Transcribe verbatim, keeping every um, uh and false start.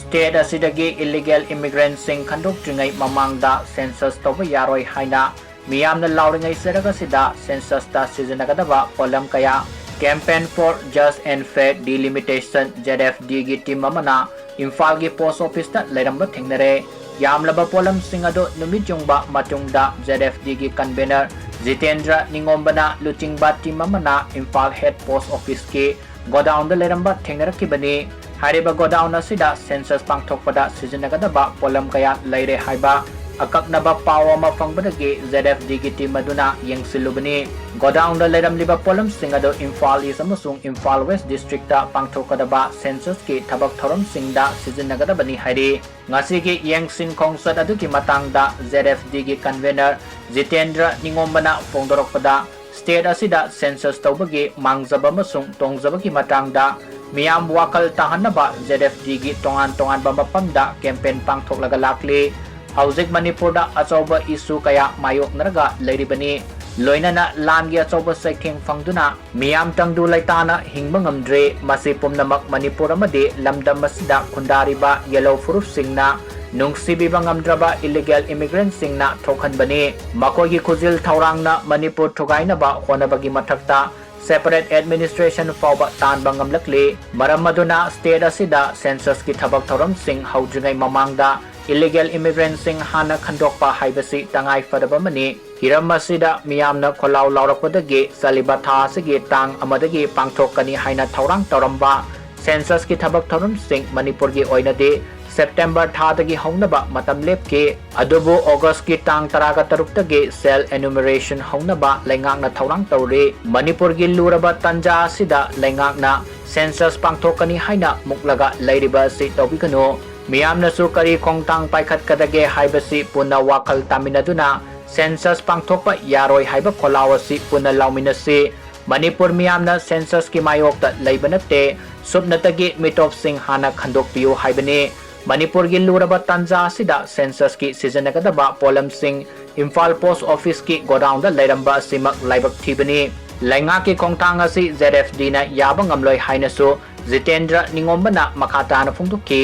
State ꯑꯁꯤꯗꯒꯤ illegal immigrantꯁꯤꯡ ꯈꯟꯗꯣꯛꯇ꯭ꯔꯤꯉꯩ ꯃꯃꯥꯡꯗ census ꯇꯧꯕ ꯌꯥꯔꯣꯏ ꯍꯥꯏꯅ ꯃꯤꯌꯥꯝꯅ ꯂꯥꯎꯔꯤꯉꯩ ꯆꯔꯛ ꯑꯁꯤꯗ censusꯇ ꯁꯤꯖꯤꯟꯅꯒꯗꯕ ꯄꯣꯠꯂꯝ ꯀꯌꯥ Campaign for Just and Fair Delimitation, ZFDꯒꯤ team ꯑꯃꯅ ꯏꯝꯐꯥꯜꯒꯤ post officeꯇ ꯂꯩꯔꯝꯕ ꯊꯦꯡꯅꯔꯦ꯫ ꯌꯥꯝꯂꯕ ꯄꯣꯠꯂꯝꯁꯤꯡ ꯑꯗꯨ ꯅꯨꯃꯤꯠ ꯌꯨꯡꯕ ꯃꯇꯨꯡꯗ ZFDꯒꯤ convener ꯖꯤꯇꯦꯟꯗ꯭ꯔ ꯅꯤꯉꯣꯝꯕꯅ ꯂꯨꯆꯤꯡꯕ team ꯑꯃꯅ ꯏꯝꯐꯥꯜ head post officeꯀꯤ godownꯗ ꯂꯩꯔꯝꯕ ꯊꯦꯡꯅꯔꯛꯈꯤꯕꯅꯤ꯫ ꯍꯥꯏꯔꯤꯕ godown ꯑꯁꯤꯗ census ꯄꯥꯡꯊꯣꯛꯄꯗ ꯁꯤꯖꯤꯟꯅꯒꯗꯕ ꯄꯣꯠꯂꯝ ꯀꯌꯥ ꯂꯩꯔꯦ ꯍꯥꯏꯕ ꯑꯀꯛꯅꯕ ꯄꯥꯎ ꯑꯃ ꯐꯪꯕꯗꯒꯤ ZFDꯒꯤ team ꯑꯗꯨꯅ ꯌꯦꯡꯁꯤꯜꯂꯨꯕꯅꯤ꯫ Godownꯗ ꯂꯩꯔꯝꯂꯤꯕ ꯄꯣꯠꯂꯝꯁꯤꯡ ꯑꯗꯨ ꯏꯝꯐꯥꯜ East ꯑꯃꯁꯨꯡ ꯏꯝꯐꯥꯜ West districtꯇ ꯄꯥꯡꯊꯣꯛꯀꯗꯕ censusꯀꯤ ꯊꯕꯛ ꯊꯧꯔꯝꯁꯤꯡꯗ ꯁꯤꯖꯤꯟꯅꯒꯗꯕꯅꯤ ꯍꯥꯏꯔꯤ꯫ ꯉꯁꯤꯒꯤ ꯌꯦꯡꯁꯤꯟ ꯈꯣꯡꯆꯠ ꯑꯗꯨꯒꯤ ꯃꯇꯥꯡꯗ ZFDꯒꯤ convener ꯖꯤꯇꯦꯟꯗ꯭ꯔ ꯅꯤꯉꯣꯝꯕꯅ ꯐꯣꯡꯗꯣꯔꯛꯄꯗ, state ꯑꯁꯤꯗ census ꯇꯧꯕꯒꯤ ꯃꯥꯡꯖꯕ ꯑꯃꯁꯨꯡ ꯇꯣꯡꯖꯕꯒꯤ ꯃꯇꯥꯡꯗ ꯃꯤꯌꯥꯝ ꯋꯥꯈꯜ ꯇꯥꯍꯟꯅꯕ ZFDꯒꯤ ꯇꯣꯉꯥꯟ ꯇꯣꯉꯥꯟꯕ ꯃꯐꯝꯗ campaign ꯄꯥꯡꯊꯣꯛꯂꯒ ꯂꯥꯛꯂꯤ꯫ ꯍꯧꯖꯤꯛ ꯃꯅꯤꯄꯨꯔꯗ ꯑꯆꯧꯕ issue ꯀꯌꯥ ꯃꯥꯌꯣꯛꯅꯔꯒ ꯂꯩꯔꯤꯕꯅꯤ꯫ ꯂꯣꯏꯅꯅ ꯂꯥꯟꯒꯤ ꯑꯆꯧꯕ ꯆꯩꯊꯦꯡ ꯐꯪꯗꯨꯅ ꯃꯤꯌꯥꯝ ꯇꯪꯗꯨ ꯂꯩꯇꯥꯅ ꯍꯤꯡꯕ ꯉꯝꯗ꯭ꯔꯦ꯫ ꯃꯁꯤ ꯄꯨꯝꯅꯃꯛ ꯃꯅꯤꯄꯨꯔ ꯑꯃꯗꯤ ꯂꯝꯗꯝ ꯑꯁꯤꯗ ꯈꯨꯟꯗꯥꯔꯤꯕ ꯌꯦꯜꯍꯧ ꯐꯨꯔꯨꯞꯁꯤꯡꯅ ꯅꯨꯡꯁꯤꯕꯤꯕ ꯉꯝꯗ꯭ꯔꯕ illegal immigrantꯁꯤꯡꯅ ꯊꯣꯛꯍꯟꯕꯅꯤ꯫ ꯃꯈꯣꯏꯒꯤ ꯈꯨꯖꯤꯜ ꯊꯧꯔꯥꯡꯅ ꯃꯅꯤꯄꯨꯔ ꯊꯨꯒꯥꯏꯅꯕ ꯍꯣꯠꯅꯕꯒꯤ ꯃꯊꯛꯇ separate administration ꯐꯥꯎꯕ ꯇꯥꯟꯕ ꯉꯝꯂꯛꯂꯤ꯫ ꯃꯔꯝ ꯑꯗꯨꯅ state ꯑꯁꯤꯗ censusꯀꯤ ꯊꯕꯛ ꯊꯧꯔꯝꯁꯤꯡ ꯍꯧꯗ꯭ꯔꯤꯉꯩ ꯃꯃꯥꯡꯗ illegal immigrantꯁꯤꯡ ꯍꯥꯟꯅ ꯈꯟꯗꯣꯛꯄ ꯍꯥꯏꯕꯁꯤ ꯇꯉꯥꯏ ꯐꯗꯕ ꯑꯃꯅꯤ꯫ ꯍꯤꯔꯝ ꯑꯁꯤꯗ ꯃꯤꯌꯥꯝꯅ ꯈꯣꯜꯂꯥꯎ ꯂꯥꯎꯔꯛꯄꯗꯒꯤ ꯆꯠꯂꯤꯕ ꯊꯥ ꯑꯁꯤꯒꯤ ꯇꯥꯡ ꯑꯃꯗꯒꯤ ꯄꯥꯡꯊꯣꯛꯀꯅꯤ ꯍꯥꯏꯅ ꯊꯧꯔꯥꯡ ꯇꯧꯔꯝꯕ censusꯀꯤ ꯊꯕꯛ ꯊꯧꯔꯝꯁꯤꯡ ꯃꯅꯤꯄꯨꯔꯒꯤ ꯑꯣꯏꯅꯗꯤ September ꯊꯥꯗꯒꯤ ꯍꯧꯅꯕ ꯃꯇꯝ ꯂꯦꯞꯈꯤ꯫ ꯑꯗꯨꯕꯨ Augustꯀꯤ ꯇꯥꯡ ꯇꯔꯥꯒ ꯇꯔꯨꯛꯇꯒꯤ self enumeration ꯍꯧꯅꯕ ꯂꯩꯉꯥꯛꯅ ꯊꯧꯔꯥꯡ ꯇꯧꯔꯤ꯫ ꯃꯅꯤꯄꯨꯔꯒꯤ ꯂꯨꯔꯕ ꯇꯥꯟꯖꯥ ꯑꯁꯤꯗ ꯂꯩꯉꯥꯛꯅ census ꯄꯥꯡꯊꯣꯛꯀꯅꯤ ꯍꯥꯏꯅ ꯃꯨꯛꯂꯒ ꯂꯩꯔꯤꯕ ꯑꯁꯤ ꯇꯧꯕꯤꯒꯅꯨ꯫ ꯃꯤꯌꯥꯝꯅꯁꯨ ꯀꯔꯤ ꯈꯣꯡꯊꯥꯡ ꯄꯥꯏꯈꯠꯀꯗꯒꯦ ꯍꯥꯏꯕꯁꯤ ꯄꯨꯟꯅ ꯋꯥꯈꯜ ꯇꯥꯃꯤꯟꯅꯗꯨꯅ census ꯄꯥꯡꯊꯣꯛꯄ ꯌꯥꯔꯣꯏ ꯍꯥꯏꯕ ꯈꯣꯜꯂꯥꯎ ꯑꯁꯤ ꯄꯨꯟꯅ ꯂꯥꯎꯃꯤꯟꯅꯁꯤ꯫ ꯃꯅꯤꯄꯨꯔ ꯃꯤꯌꯥꯝꯅ censusꯀꯤ ꯃꯥꯌꯣꯛꯇ ꯂꯩꯕ ꯅꯠꯇꯦ, ꯁꯨꯞꯅꯇꯒꯤ ꯃꯤꯇꯣꯞꯁꯤꯡ ꯍꯥꯟꯅ ꯈꯟꯗꯣꯛꯄꯤꯌꯨ ꯍꯥꯏꯕꯅꯤ꯫ ꯃꯅꯤꯄꯨꯔꯒꯤ ꯂꯨꯔꯕ ꯇꯥꯟꯖꯥ ꯑꯁꯤꯗ censusꯀꯤ ꯁꯤꯖꯤꯟꯅꯒꯗꯕ ꯄꯣꯠꯂꯝꯁꯤꯡ ꯏꯝꯐꯥꯜ post officeꯀꯤ godownꯗ ꯂꯩꯔꯝꯕ ꯑꯁꯤꯃꯛ ꯂꯥꯏꯕꯛ ꯊꯤꯕꯅꯤ꯫ ꯂꯩꯉꯥꯛꯀꯤ ꯈꯣꯡꯊꯥꯡ ꯑꯁꯤ ZFDꯅ ꯌꯥꯕ ꯉꯝꯂꯣꯏ ꯍꯥꯏꯅꯁꯨ ꯖꯤꯇꯦꯟꯗ꯭ꯔ ꯅꯤꯉꯣꯝꯕꯅ ꯃꯈꯥ ꯇꯥꯅ ꯐꯣꯡꯗꯣꯛꯈꯤ꯫